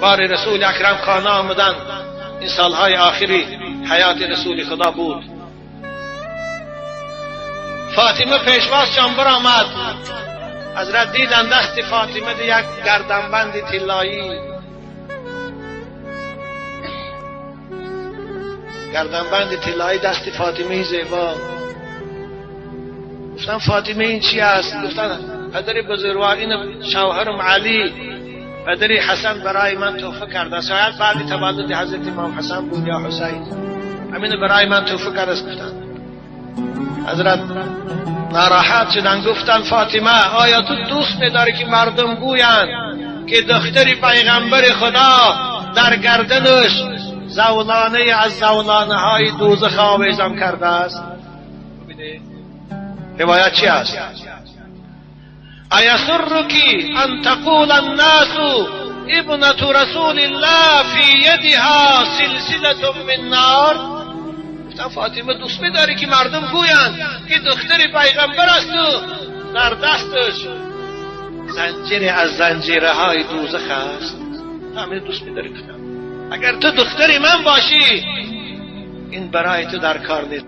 بار رسول اکرم خانه آمدن، این سالهای آخری حیات رسول خدا بود. فاطمه پیشواز جان آمد. حضرت دیدن دست فاطمه یک گردنبند طلایی، گردنبند طلایی دست فاطمه زیبا. گفتن فاطمه این چی است؟ گفتن پدر بزرگوار این شوهرم علی پدر حسن برای من تحفه کرده، شاید بعد تولد حضرت امام حسن بود یا حسین، همین برای من تحفه کرده است. گفتن حضرت ناراحت شدن، گفتن فاطمه آیا تو دوست می‌داری که مردم گویند که دختر پیغمبر خدا در گردنش زولانه از زولانه های دوزخ آویزان کرده است؟ روایت چی است؟ ایسرک ان تقول الناس ابنة رسول الله فی یدها سلسلة من نار؟ گفتم فاطمه دوست می‌داری که مردم گویند که دختر پیغمبر است و در دستش زنجیر از زنجیره های دوزخ است؟ همه دوست می‌داری؟ گفتم اگر تو دختر من باشی این برای تو در کار نیست.